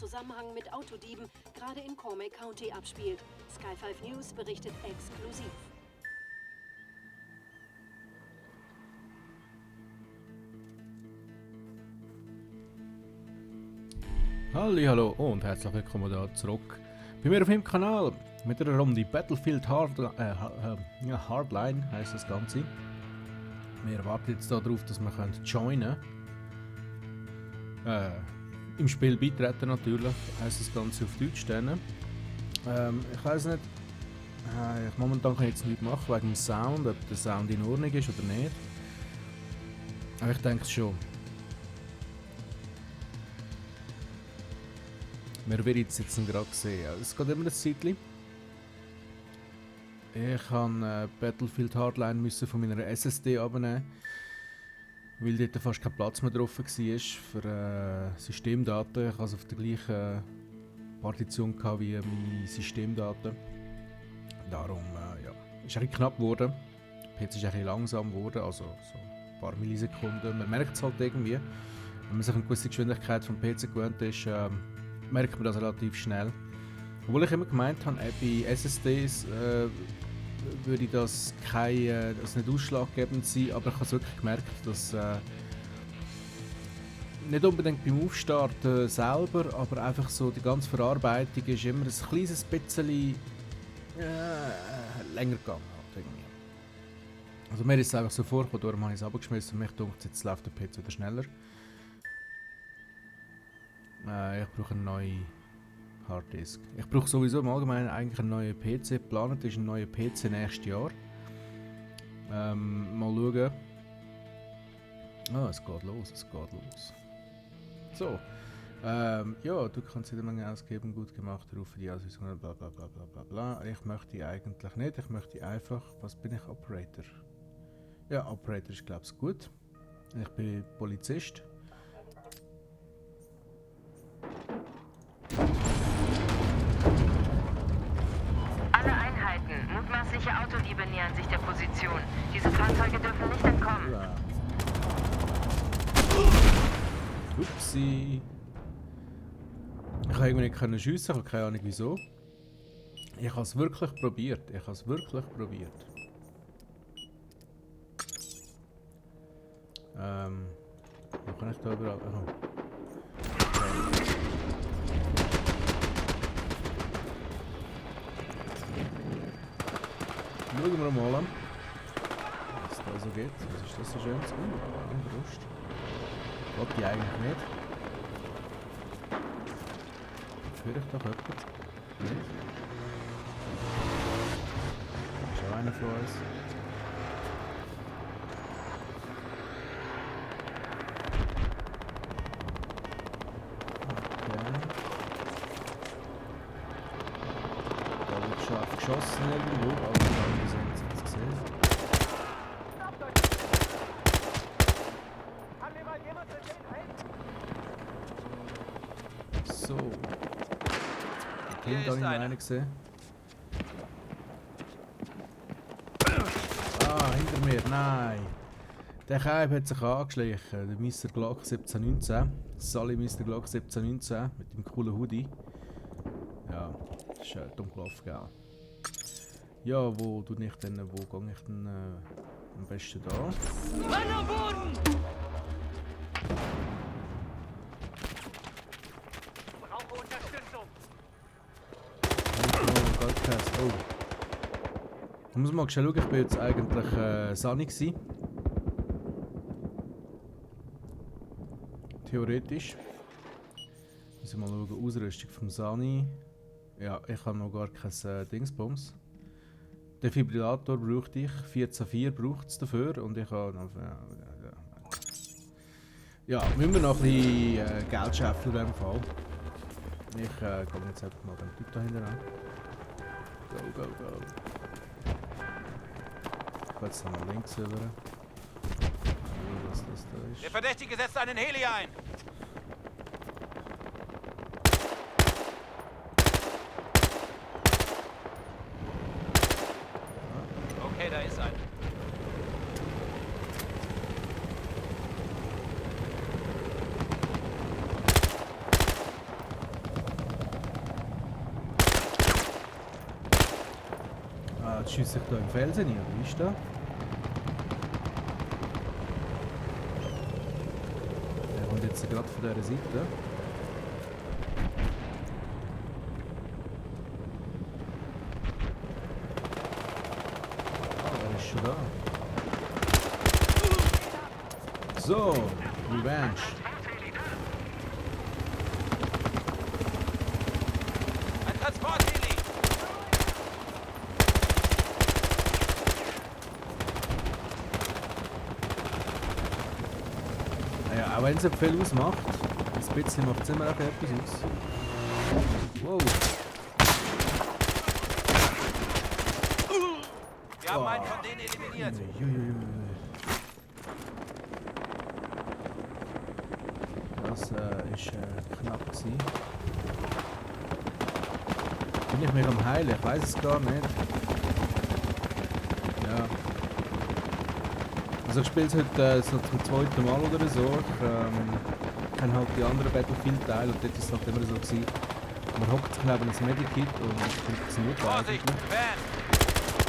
Zusammenhang mit Autodieben gerade in Cormac County abspielt. Sky 5 News berichtet exklusiv. Hallo und herzlich willkommen da zurück bei mir auf meinem Kanal mit einer Runde Battlefield Hardline heisst das Ganze. Wir warten jetzt darauf, dass wir joinen können. Im Spiel beitreten natürlich, heisst das Ganze auf Deutsch dann. Ich weiß nicht, momentan kann ich jetzt nichts machen wegen dem Sound, ob der Sound in Ordnung ist oder nicht. Aber ich denke es schon. Wir werden es jetzt gerade sehen. Es geht immer ein Zeitchen. Ich habe Battlefield Hardline müssen von meiner SSD abnehmen, weil dort fast kein Platz mehr drauf war für Systemdaten. Ich hatte es auf der gleichen Partition wie meine Systemdaten. Darum ja, ist ein bisschen knapp geworden. Der PC ist ein bisschen langsam geworden, also so ein paar Millisekunden. Man merkt es halt irgendwie. Wenn man sich eine gewisse Geschwindigkeit vom PC gewöhnt ist, merkt man das relativ schnell. Obwohl ich immer gemeint habe, bei SSDs würde das nicht ausschlaggebend sein, aber ich habe es wirklich gemerkt, dass nicht unbedingt beim Aufstarten selber, aber einfach so die ganze Verarbeitung ist immer ein kleines bisschen länger gegangen. Also mir ist es einfach so vorgekommen, darum habe ich es abgeschmissen und mich denkt, jetzt läuft der PC wieder schneller. Ich brauche eine neue Harddisk. Ich brauche sowieso im Allgemeinen eigentlich einen neuen PC. Geplant ist ein neuer PC nächstes Jahr. Mal schauen. Es geht los, So. Ja, du kannst jede Menge ausgeben, gut gemacht, rufe die Ausweisung, bla bla bla bla bla bla. Ich möchte eigentlich nicht, ich möchte einfach, was bin ich, Operator? Ja, Operator ist glaube ich gut. Ich bin Polizist. Mutmaßliche Autodiebe nähern sich der Position. Diese Fahrzeuge dürfen nicht entkommen. Ja. Upsi. Ich habe irgendwie nicht schiessen, ich habe keine Ahnung wieso. Ich habe es wirklich probiert. Wo kann ich da überall? Aha. Schauen wir mal an, was da so geht. Was ist das so schönes? Eine Brust. Wollte ich eigentlich nicht. Führe ich doch jemanden? Nicht? Ist auch einer von uns. Okay. Da wird scharf geschossen irgendwo, aber wir haben es jetzt gesehen. So. Den habe ich noch einen gesehen. Hinter mir, nein! Der Kaib hat sich angeschlichen, der Mr. Glock 1719. Sally Mr. Glock 1719 mit dem coolen Hoodie. Ja, das ist dumm gelaufen, gell? Ja, wo gehe ich denn am besten da? Mann am Boden! Brauche Unterstützung! Oh. Ich muss mal schauen, ich bin jetzt eigentlich Sani gsi. Theoretisch. Muss ich mal schauen, Ausrüstung vom Sani. Ja, ich habe noch gar kein Dingsbums. Defibrillator brauchte ich, 14.4 braucht es dafür und ich habe noch... Ja, müssen wir noch ein bisschen Geld scheffeln in diesem Fall. Ich gehe jetzt einfach mal den Typ da hinten an. Go. Ich gehe jetzt mal links rüber. Was das da ist. Der Verdächtige setzt einen Heli ein! Okay, da ist einer. Jetzt schießt sich da im Felsen rein, oder wie ist das? Der kommt jetzt gerade von dieser Seite. Ah, er ist schon da. So, Revenge. Ein Transportheli! Naja, auch wenn es nicht viel ausmacht, ein bisschen macht es immer auch etwas aus. Wow. Wir haben einen von denen eliminiert. Uiuiui. Das ist knapp gewesen. Bin ich mich am Heilen? Ich weiß es gar nicht. Ja. Also ich spiele es heute so zum zweiten Mal oder so. Ich kenne halt die anderen Battlefield-Teile und dort war es halt immer so gewesen. Man hockt sich neben das Medikit und kriegt es nicht Vorsicht, Van!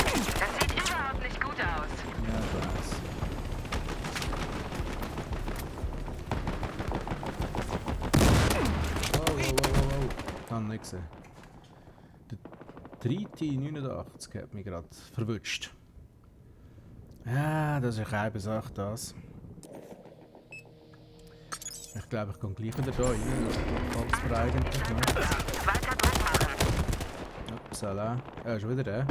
Das sieht überhaupt nicht gut aus. Ja, ich weiß. Wow. Habe nicht gesehen. Der 3T89 hat mich gerade verwünscht. Ja, das ist eine halbe Sache, das. Ich glaube, ich gehe gleich wieder da rein. Falls wir eigentlich, ne? Weiter Druck machen. Upsala. Ja, schon wieder der.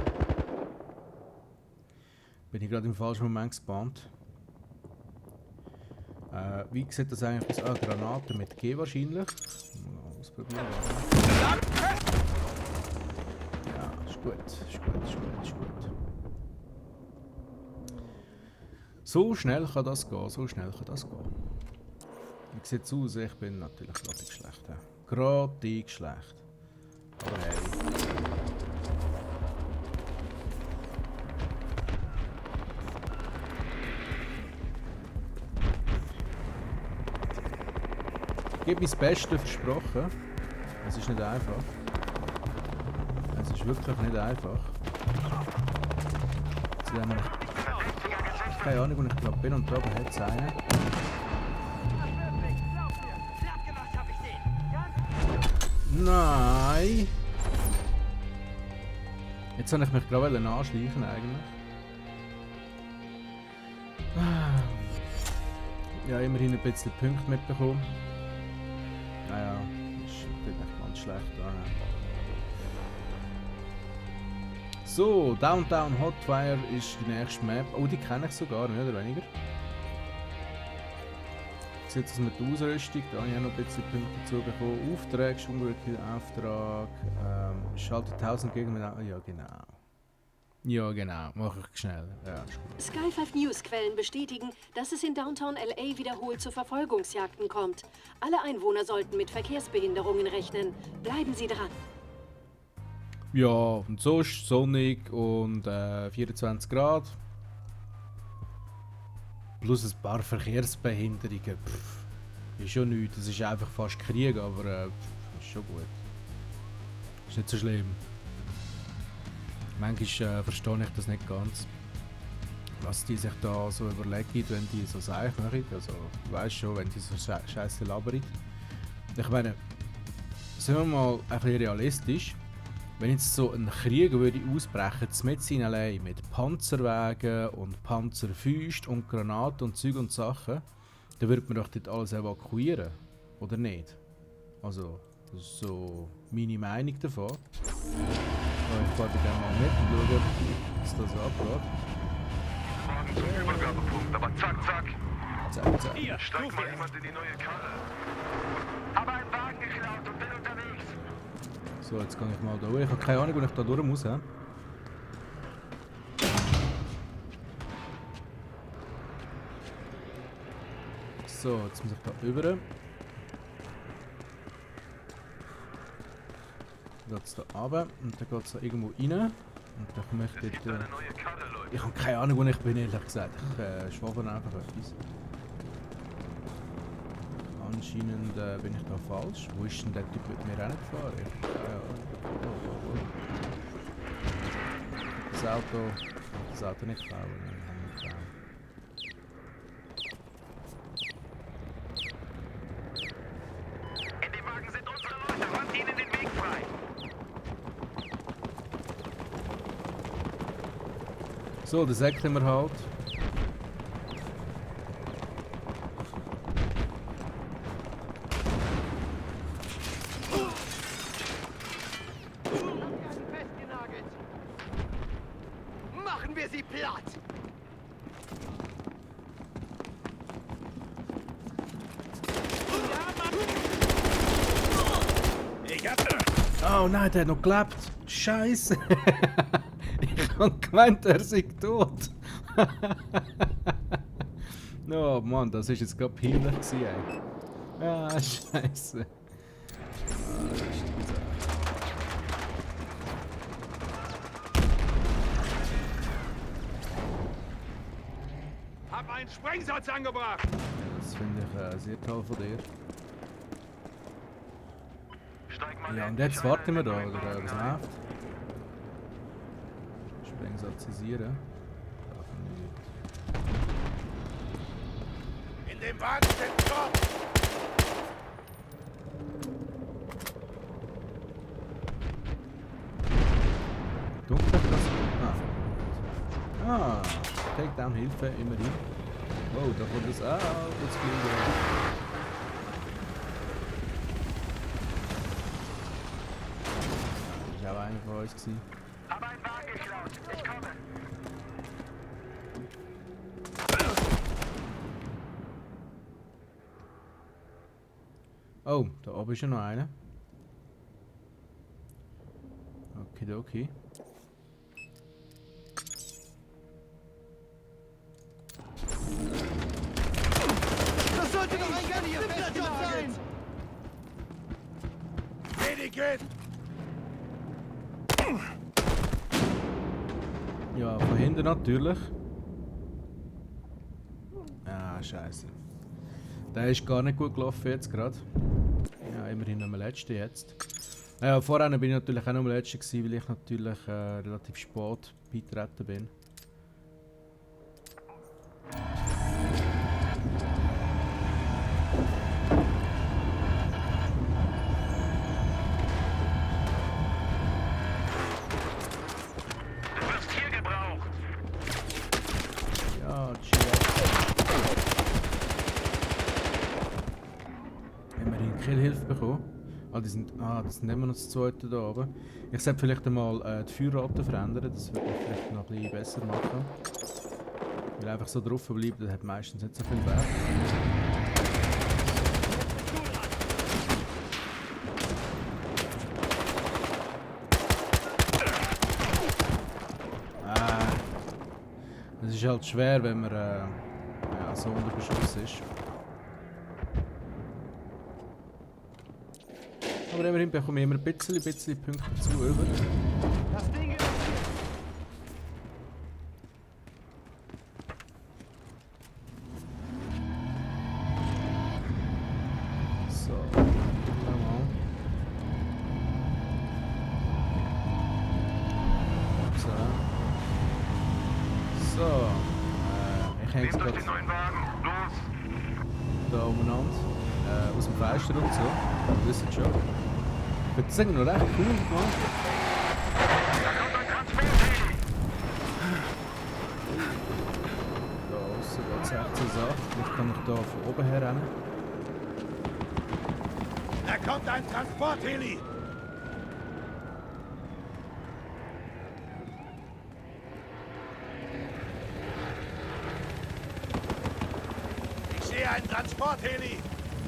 Bin ich gerade im falschen Moment gespannt. Wie sieht das eigentlich aus? Ah, Granaten mit G wahrscheinlich. Mal ausprobieren. Ja, ist gut. Ist gut, ist gut, ist gut. So schnell kann das gehen, so schnell kann das gehen. Wie sieht es aus? Ich bin natürlich gerade schlecht. Ja. Gerade schlecht. Aber hey. Ich habe mein Bestes versprochen. Es ist nicht einfach. Es ist wirklich nicht einfach. Jetzt haben wir keine Ahnung, wo ich gerade bin und da hat es einen. Nein! Jetzt soll ich mich gerade anschleichen eigentlich. Ja, immerhin ein bisschen Punkte mitbekommen. Naja, ist natürlich nicht ganz schlecht. So, Downtown Hotfire ist die nächste Map. Oh, die kenne ich sogar, mehr oder weniger. Wie sieht es mit der Ausrüstung? Da habe ich auch noch ein bisschen Punkte dazu bekommen. Auftrag, ungültiger Auftrag. Schalte 1000 Gegner mit... Ja, genau. Ja, genau. Mache ich schnell. Ja, ist gut. Sky 5 News-Quellen bestätigen, dass es in Downtown LA wiederholt zu Verfolgungsjagden kommt. Alle Einwohner sollten mit Verkehrsbehinderungen rechnen. Bleiben Sie dran. Ja, und so ist es sonnig und 24 Grad. Plus ein paar Verkehrsbehinderungen. Pff, ist schon nichts. Das ist einfach fast Krieg, aber ist schon gut. Ist nicht so schlimm. Manchmal verstehe ich das nicht ganz. Was die sich da so überlegen, wenn die so Sachen machen. Also, du weißt schon, wenn die so Scheiße labern. Ich meine, sind wir mal ein bisschen realistisch. Wenn jetzt so ein Krieg würde ausbrechen, mitten in allein mit Panzerwagen und Panzerfüßen und Granaten und Zeug und Sachen, dann würde man doch dort alles evakuieren, oder nicht? Also, das ist so meine Meinung davon. Ich fahre bei dem mal mit und schaue, was da so abgeht. Wagen zum Übergabepunkt, aber zack, zack. Zack, zack. Hier, Steigt mal jemand in die neue Karre. Aber ein Wagen geklaut und bin unterwegs. So, jetzt gehe ich mal da hoch. Ich habe keine Ahnung, wo ich da durch muss. He? So, jetzt muss ich da rüber. Dann geht es da runter und dann geht es da irgendwo rein. Und dann komme ich Es gibt dort... eine neue Karre, Leute. Ich habe keine Ahnung, wo ich bin, ehrlich gesagt. Ich schwaffe einfach etwas. Anscheinend bin ich da falsch. Wo ist denn der Typ mit mir reingefahren? Ja. Das Auto nicht klauen. Nein, kann nicht klauen. In dem Wagen sind unsere Leute. Räumt ihnen den Weg frei. So, das säckeln wir halt. Machen wir sie platt. Ich hab... Oh nein, der hat noch gelebt. Scheiße. Ich hab gemeint, er sei tot. Oh Mann, das ist jetzt gerade peinlich gewesen, ey. Ah, scheiße. Ah, das ist die Sache. Hab einen Sprengsatz angebracht. Das finde ich sehr toll von dir. Steig mal Ja, auf und die jetzt Scheune warten wir in da, den oder neuen was Wagen. läuft? Sprengsatzisieren. Ach, nicht. In dem Wagen sind Kopf. Dunkel, das... Ah, Takedown-Hilfe, immerhin. Wow, da kommt das... Ah, das fliegt. Das war auch einer von uns gewesen. Hab einen Wagen geklaut. Ich komme. Oh, da oben ist ja noch einer. Okidoki. Das sollte doch ein ganz simpler Job sein. Medikit. Ja, von hinten natürlich. Ah, scheiße. Der ist gar nicht gut gelaufen jetzt gerade. Ja, immerhin noch am letzten jetzt. Ja, vorher bin ich natürlich auch noch am letzten gewesen, weil ich natürlich relativ spät beitreten bin. Du wirst hier gebraucht. Ja, chill. Immerhin Killhilfe bekommen. Das sind immer noch das zweite da oben. Ich sollte vielleicht einmal die Feuerrate verändern, das würde ich vielleicht noch ein bisschen besser machen. Weil einfach so drauf bleiben, das hat meistens nicht so viel Wert. Es ist halt schwer, wenn man ja, so unter Beschuss ist. Aber immerhin bekomme ich immer ein bisschen Punkte dazu über. Das Ding ist... So, nochmal. So. So. Ich hänge Nehmt euch gerade den neuen Wagen. Los. da umeinander. Aus dem Fenster und so. Das wisst ihr schon. Ich würde sagen, noch recht cool gemacht. Da kommt ein Transportheli. Da außen geht es echt zur Sache. Vielleicht kann ich da von oben her rennen. Da kommt ein Transportheli. Ich sehe einen Transportheli.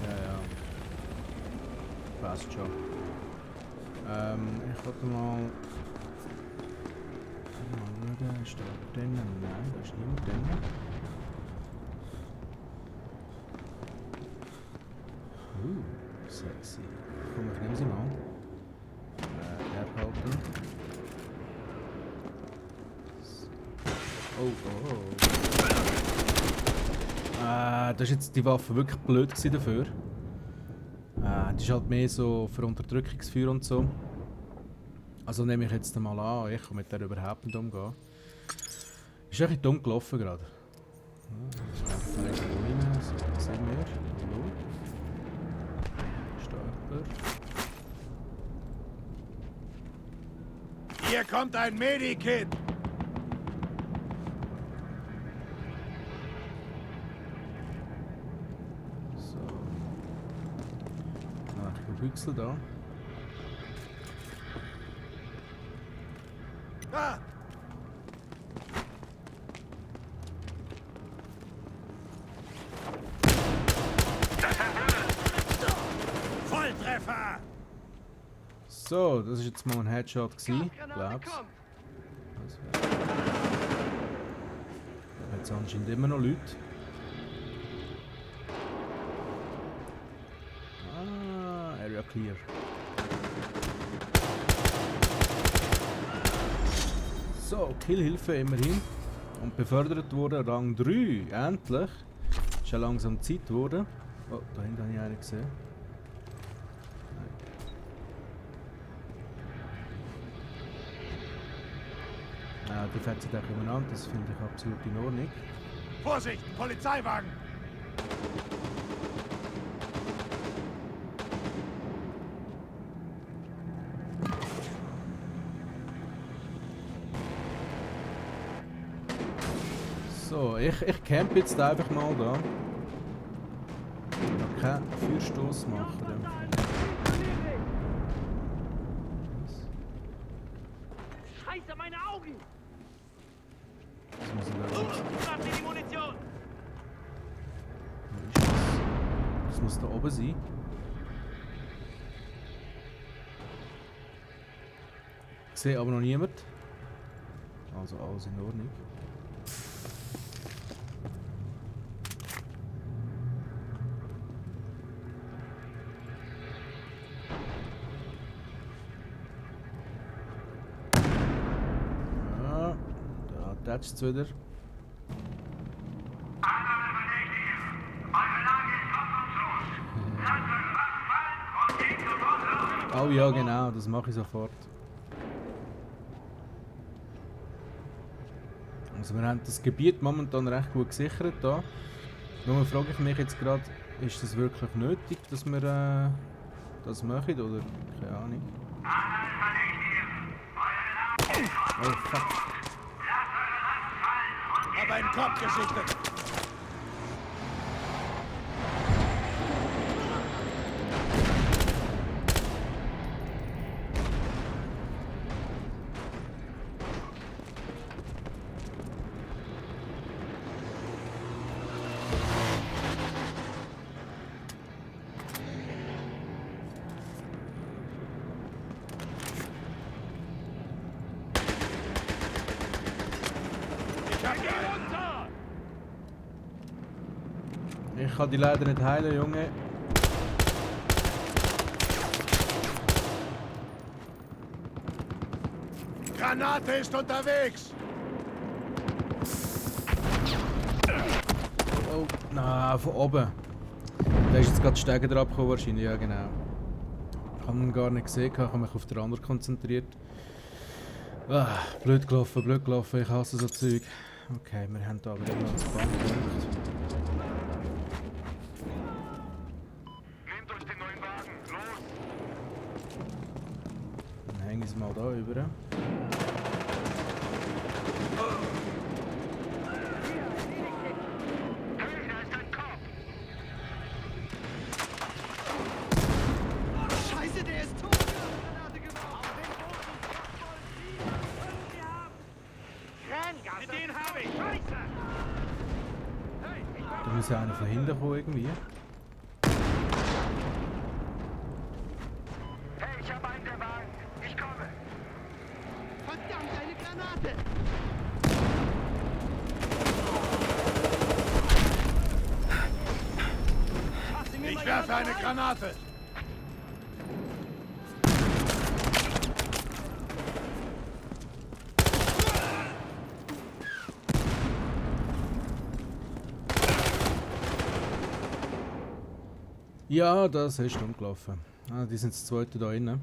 Ja, ja. Passt schon. Ich wollte mal schauen, ist da drinnen? Nein, da ist niemand drinnen. Sexy. Komm, ich nehme sie mal. Herhalten. Oh, oh. Das ist jetzt die Waffe wirklich blöd gewesen dafür. Das ist halt mehr so für Unterdrückungsfeuer und so. Also nehme ich jetzt mal an, ich kann mit der überhaupt nicht umgehen. Ist ein bisschen dumm gelaufen gerade. Jetzt werfen wir irgendwo rein, so sehen wir. Hallo. Starter. Hier kommt ein Medikit. So. Ich bin Pixel da. Ah! Volltreffer! So, das ist jetzt mal ein Headshot gewesen, glaub's. Da hat es anscheinend immer noch Leute. Ah, Area Clear. So, Killhilfe immerhin. Und befördert wurde Rang 3, endlich. Ist ja langsam Zeit geworden. Oh, da hinten habe ich einen gesehen. Die fetzen auch umeinander, das finde ich absolut in Ordnung. Vorsicht, Polizeiwagen! So, ich camp jetzt einfach mal da. Ich kann keinen Feuerstoß machen. Scheiße, meine Augen! Was muss ich da jetzt? Schnapp dir die Munition! Wo ist das? Das muss da oben sein. Ich sehe aber noch niemand. Also alles in Ordnung. Ja, da tätscht es wieder. Oh ja, genau, das mache ich sofort. Also wir haben das Gebiet momentan recht gut gesichert da. Nur frage ich mich jetzt gerade, ist das wirklich nötig, dass wir das machen oder keine Ahnung. Oh fuck. Hab einen Kopf gesichtet. Ich kann die leider nicht heilen, Junge. Granate ist unterwegs! Oh, na, von oben. Der ist jetzt gerade die Stege drauf gekommen wahrscheinlich, ja genau. Ich habe ihn gar nicht gesehen, ich habe mich auf den anderen konzentriert. Ah, blöd gelaufen, ich hasse so Zeug. Okay, wir haben da aber immer das Bandpunkt. Nehmt euch den neuen Wagen, los! Dann hängen sie mal da über. Hey, da ist ein Kopf! Scheiße, der ist tot! Granate geworfen! Mit denen habe ich! Scheiße! Da muss ja einer von hinten kommen irgendwie. Hey, ich habe einen der Wagen! Ich komme! Verdammt, eine Granate! Ich werfe eine Granate! Ja, das ist umgelaufen. Ah, die sind das zweite da innen.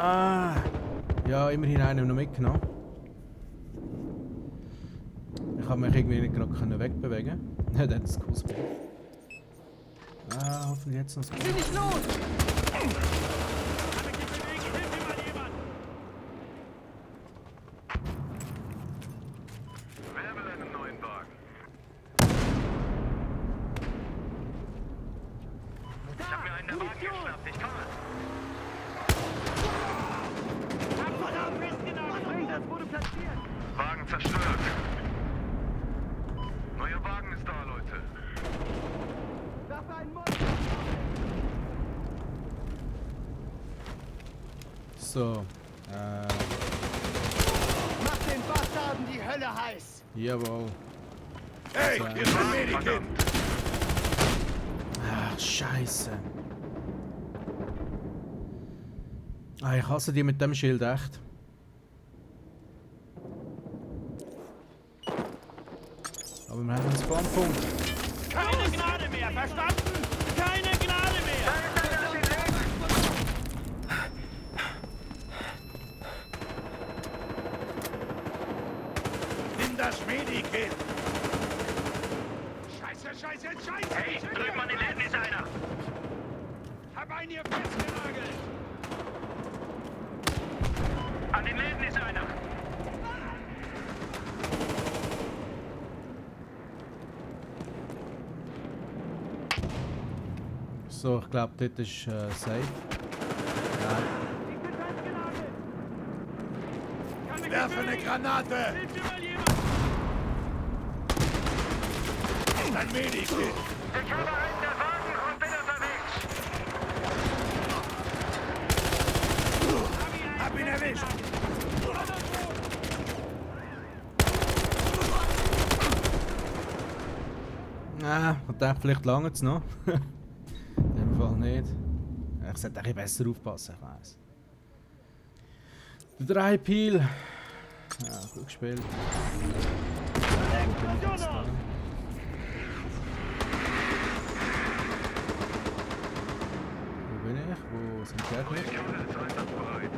Ah, ja, immerhin einen noch mitgenommen. Ich habe mich irgendwie nicht gerade wegbewegen. Ja, das ist ein cooles Bild. Ah, hoffentlich jetzt noch so. Sieh nicht los! Wer will einen neuen Wagen? Ich hab mir einen der Wagen geschnappt. Ich komme. Verdammt, festgenagelt! Das wurde platziert! Wagen zerstört. Neuer Wagen ist da, Leute. Werfe einen Monster! So, Mach den Bastarden die Hölle heiß! jawohl. Hey, hier ist ein Medikit. Ach, scheiße. Ah, ich hasse die mit dem Schild echt. Aber wir haben einen Spawnpunkt. Keine Gnade mehr, verstanden? Keine Gnade mehr! Nimm das Medikit. Scheiße, scheiße, scheiße. Hey, drüben an den Läden ist einer. Hab einen hier festgenagelt. An den Läden ist einer. So, ich glaube, dort ist safe. Nein. Werfe eine Granate. Ein Medikit. Ich habe einen der Wagen und bin unterwegs. Hab ihn erwischt. Ah, ich dachte, vielleicht lange es noch. In dem Fall nicht. Ich sollte ein bisschen besser aufpassen, ich weiss. Der 3 Peel. Ja, gut gespielt. Wo bin ich jetzt da? Wo bin ich? Wo sind die Gegner? Kalle ist einsatzbereit.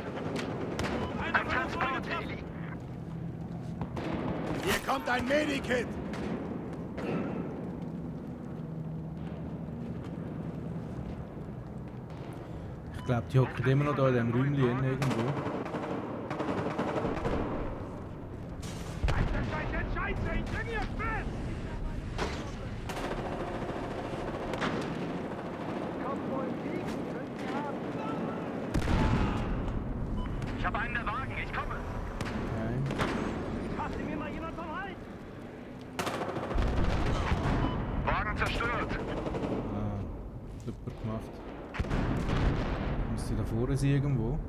Ein Transport, Heli. Hier kommt ein Medikit. Ich glaube, die hocken immer noch da in diesem Räumchen irgendwo. Scheiße, scheiße, ich bin hier fest. Ich habe einen der Wagen. Ich komme. Okay. Fasse mir mal jemand vom Hals! Wagen zerstört. Ah, super gemacht. Müsste da vorne sein irgendwo. Okay.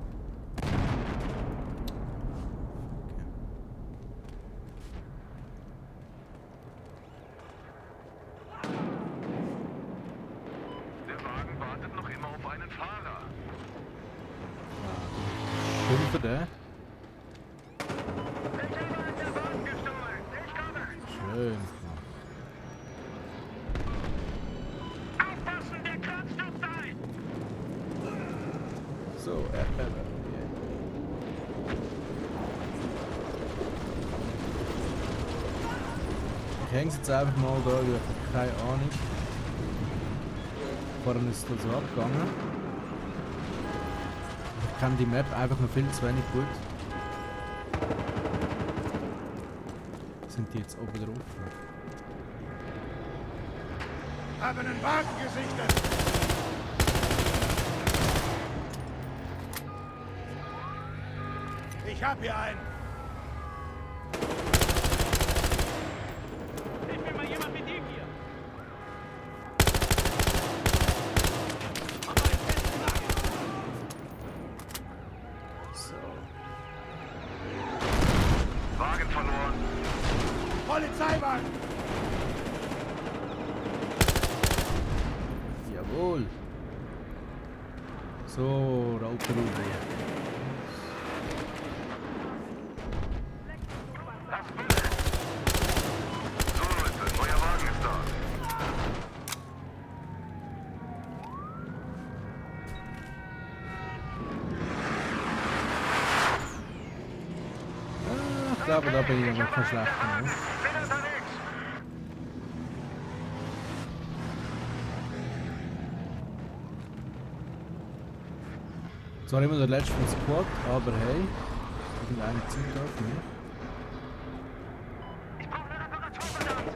Der Wagen wartet noch immer auf einen Fahrer. Schimpfen der? Ich habe einen der Wagen gestohlen. Ich komme. Schön gemacht. Aufpassen, der Kran stürzt ein. So, ich hänge jetzt einfach mal da, ich habe keine Ahnung. Vorhin ist es so abgegangen. Ich kenne die Map einfach noch viel zu wenig gut. Sind die jetzt oben drauf? Haben einen Wagen gesichtet. Ich hab hier einen. Hilf mir mal jemand mit dem hier! So. Wagen verloren. Polizeiwagen. Jawohl. So, Raucherruhe. Das Bild. So, Leute, neuer Wagen ist da. glaube, da bin ich noch kein schlechter. Ne? Bin unterwegs. Zwar immer der letzte vom Squad, aber hey, irgendeine Zeit auf mich. Ich brauche eine Reparatur, verdammt.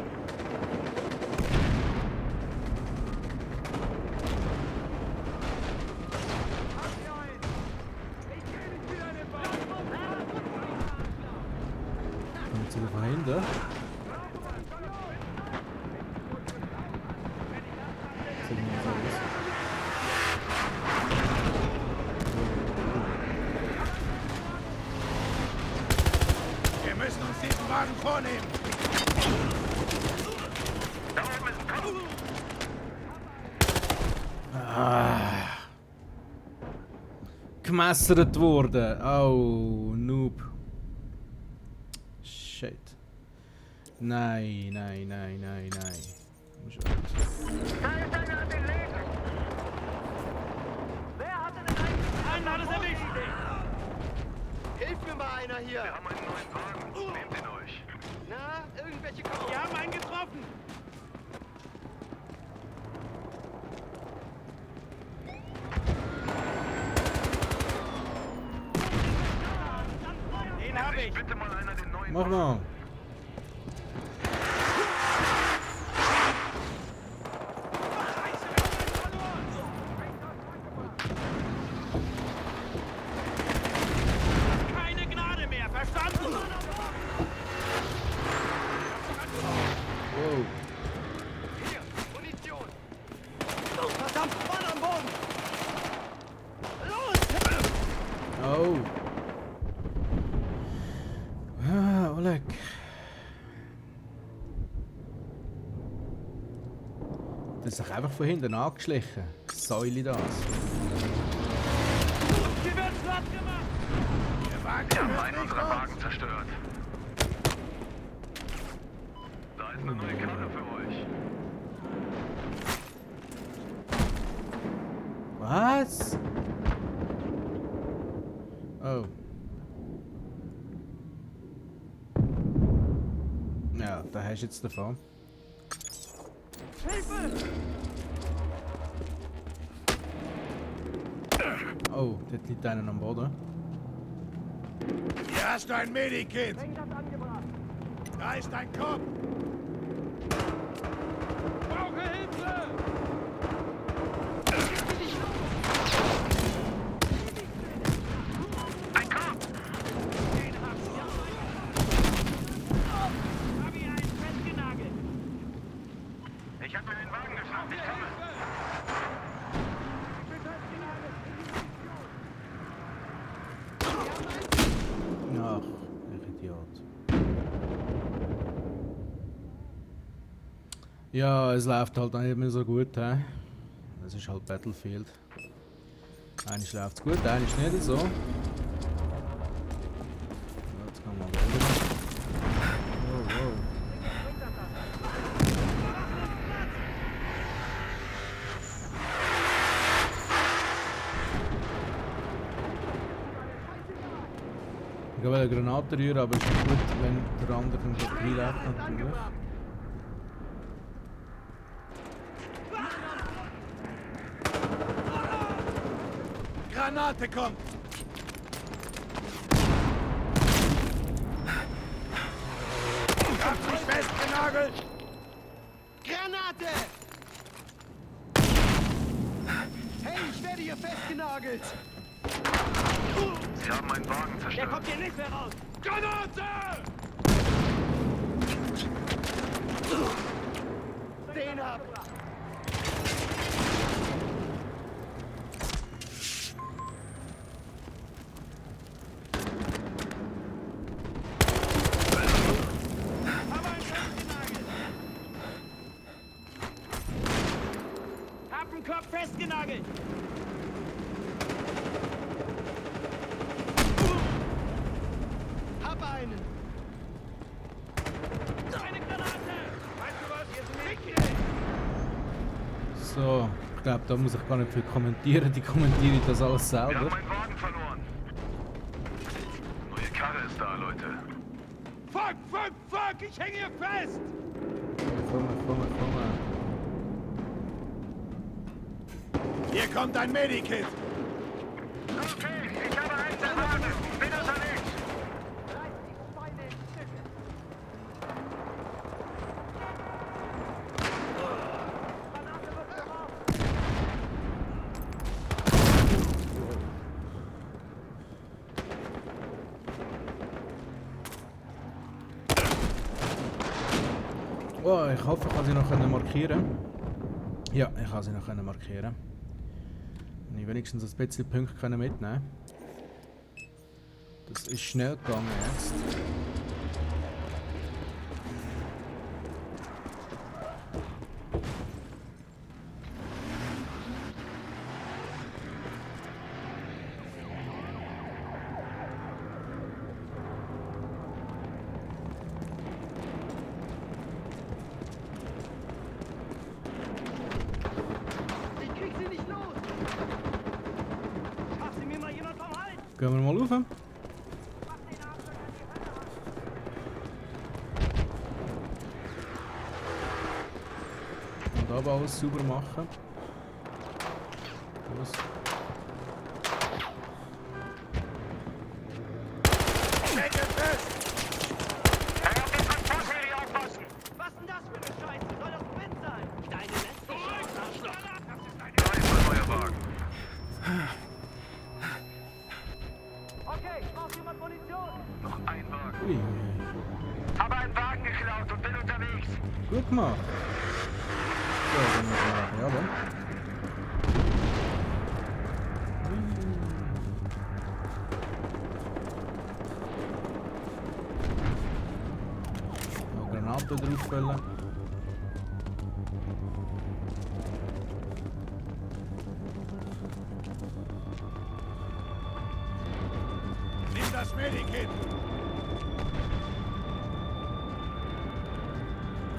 Kommt jetzt wieder von hinten. Sieht nicht so aus. Wir müssen uns diesen Wagen vornehmen. Da oben ist ein Kopf. Gemessert worden. Oh, Noob. Shit. Nein, nein, nein, nein, nein. Muss ich- Da ist einer an den Läden. Einen hat es erwischt. Hilf mir mal einer hier! Wir haben einen neuen Wagen. Nehmt ihn euch. Na, irgendwelche Kopf. Wir haben einen getroffen. Den habe ich. Bitte mal einer den neuen Mach mal. Keine Gnade mehr. Verstanden? Wow. Hier, Munition! Verdammt, Mann am Boden. Oh. Ah, Oleg. Das ist sich einfach von hinten angeschlichen. Säule das. Wir werden platt gemacht. Der Wagen Wir haben gehört einen nicht unserer uns. Wagen zerstört. Da ist eine neue Karre für euch. Was? Oh. Ja, da hast du jetzt davon. Oh, dort liegt einer am Boden. Hier hast du ein Medikit. Da ist ein Kopf. Brauche Hilfe. Ein Kopf! Habe ich einen festgenagelt. Ich habe mir den Wagen geschnappt. Ich komme. Ach, ich Idiot. Ja, es läuft halt auch nicht mehr so gut, hä? Das ist halt Battlefield. Eigentlich läuft es gut, eigentlich nicht so. Ja, jetzt kann man wieder. Wow, wow. Ich will eine Granate rühren, aber es ist gut, wenn der andere dann dort reinläuft natürlich. Granate kommt. Hab mich festgenagelt. Granate! Hey, ich werde hier festgenagelt! Sie haben einen Wagen Der zerstört. kommt hier nicht mehr raus. Granate! Den hab! Aber einen festgenagelt. Hab einen Kopf festgenagelt. Hab einen! Eine Granate. Weißt du was? Hier ist ein Mädchen. So, ich glaube, da muss ich gar nicht viel kommentieren. Die kommentiere ich das alles Wir selber. haben einen Wagen verloren. Neue Karre ist da, Leute. Fuck, fuck, fuck! Ich hänge hier fest! Komm. Hier kommt ein Medikit! Okay, ich habe eins erwartet. Bin unterwegs. Oh, ich hoffe, ich kann sie noch markieren. Ja, ich kann sie noch markieren. Und ich wenigstens ein bisschen Punkte mitnehmen können. Das ist schnell gegangen jetzt. Ich krieg sie nicht los! Mach sie mir mal jemand vom Hals! Gehen wir mal rauf. Und aber alles sauber machen. Los. Hänge fest! Hey, auf den Transportheli aufpassen. Was denn das für eine Scheiße? Soll das Wind sein? Deine letzte Chance, Arschloch! Da ist ein neuer Wagen. Okay, braucht jemand Munition? Noch ein Wagen. Ui. Habe einen Wagen geklaut und bin unterwegs. Gut gemacht. So, dann müssen wir machen, jawohl. Noch Granaten drauf füllen. Nimm das Medikit!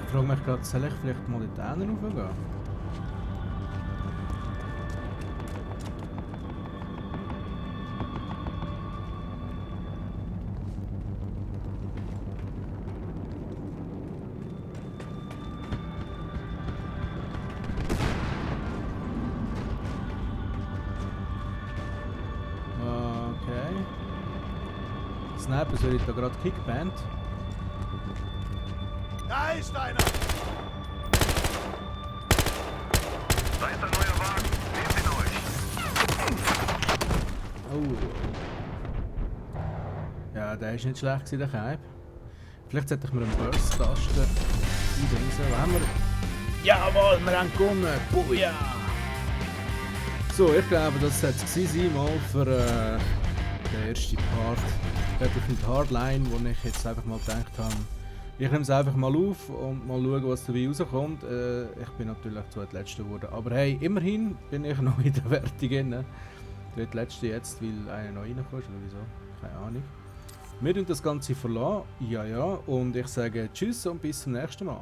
Ich frage mich gerade, soll ich vielleicht mal in die Täne raufgehen? Okay. Sniper soll ich da gerade Kickband. Da ist einer! Da ist ein neuer Wagen. Nehmt ihn euch. Oh. Ja, der ist nicht schlecht gewesen, der Cape. Vielleicht sollte ich mir einen Burst-Tasten eindingsen. Was haben wir? Jawohl, wir haben gewonnen! Booyah! So, ich glaube, das sollte es gewesen sein, mal für den ersten Part. Battlefield Hardline, wo ich jetzt einfach mal gedacht habe, ich nehme es einfach mal auf und mal schauen, was dabei rauskommt. Ich bin natürlich zweitletzter geworden. Aber hey, immerhin bin ich noch in der Wertung drin. Zweitletzte jetzt, weil einer noch reinkommt, oder wieso? Keine Ahnung. Wir tun das Ganze verlassen. Ja, und ich sage Tschüss und bis zum nächsten Mal.